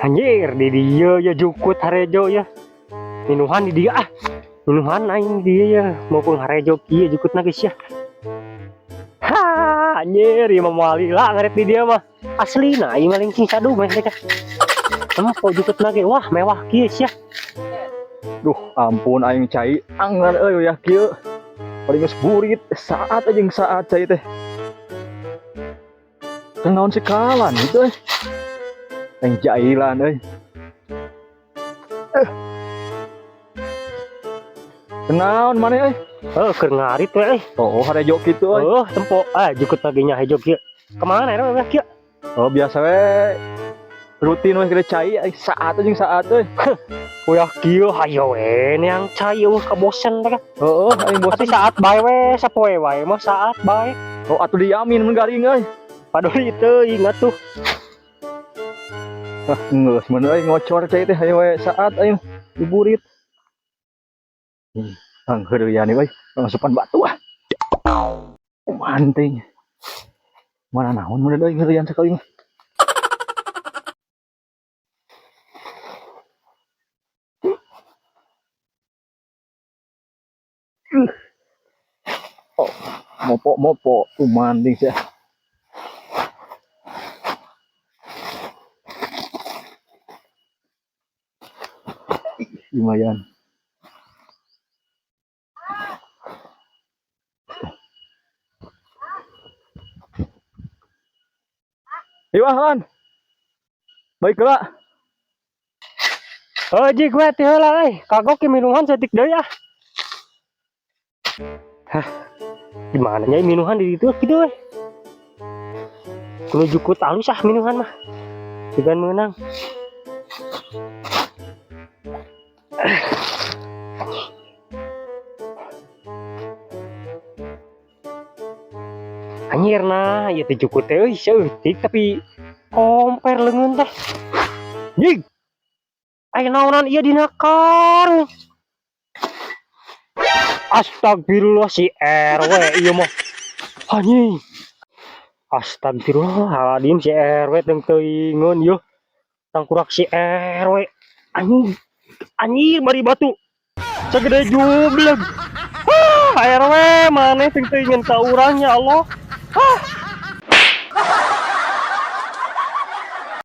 Anjir, di dia ya jukut harejo ya. Minuhan di dia ah. Minuhan aing di dia ya. Maupun harejo kieu jukutna geus ya. Ha, anjir, ieu mah moal lila ngaret di dia mah. Aslina ieu mah lengking sadu mah teh. Tempo jukutna ge wah mewah kieu sia. Duh, ampun aing cai anggar euy ya kieu. Paling geus burit saat aja saat cai teh. Teu naon sekalan gitu euy. Aing jailan euy. Eh. Kenaon maneh euy? Oh, keur ngarit we euy. Oh, harejo kitu euy. Oh, tempo ah jukut lagi nya hejo kieu. Kemana ya mewah kieu? Oh, biasa we. Rutin we kira cai aing saat aja saat euy. Uyah kieu hayo we neang cai eueuh kabosen teh. Heeh, aing Tapi bosen. Saat bae we sapoe wae mah saat bae. Oh, atuh diamin mun garing euy. Padahal itu ingat tuh. Ah, geus mun euy ngocor cai teh hayo we saat aing diburit. Ang heureuyaan euy, langsupan batu ah. Oh, manting. Mana naon mun euy heureuyaan sakali mah. Oh, mopo-mopo umanding sih. Lumayan. Ayo ah, Lan. Baiklah. Oh, jig we teh heula euy. Kagok ke minuhan saeutik deui ah. Hah. Gimana nya minuhan di ditu kitu euy. Kudu jukut alus ah minuhan mah. Sigan meunang. Anjir nah, ieu teh jukut teh euy saeutik tapi komper leungeun teh. Jig. Aya naonan ieu dina karung. Astagfirullah si RW ieu mah. Anjing. Astagfirullahaladzim si RW teu teuingeun ieu. Tangkurak si RW. Anjing. Anjir bari batu. Sagede jubleg. Ah, RW maneh teu teuingeun ka urang ya Allah. Ah.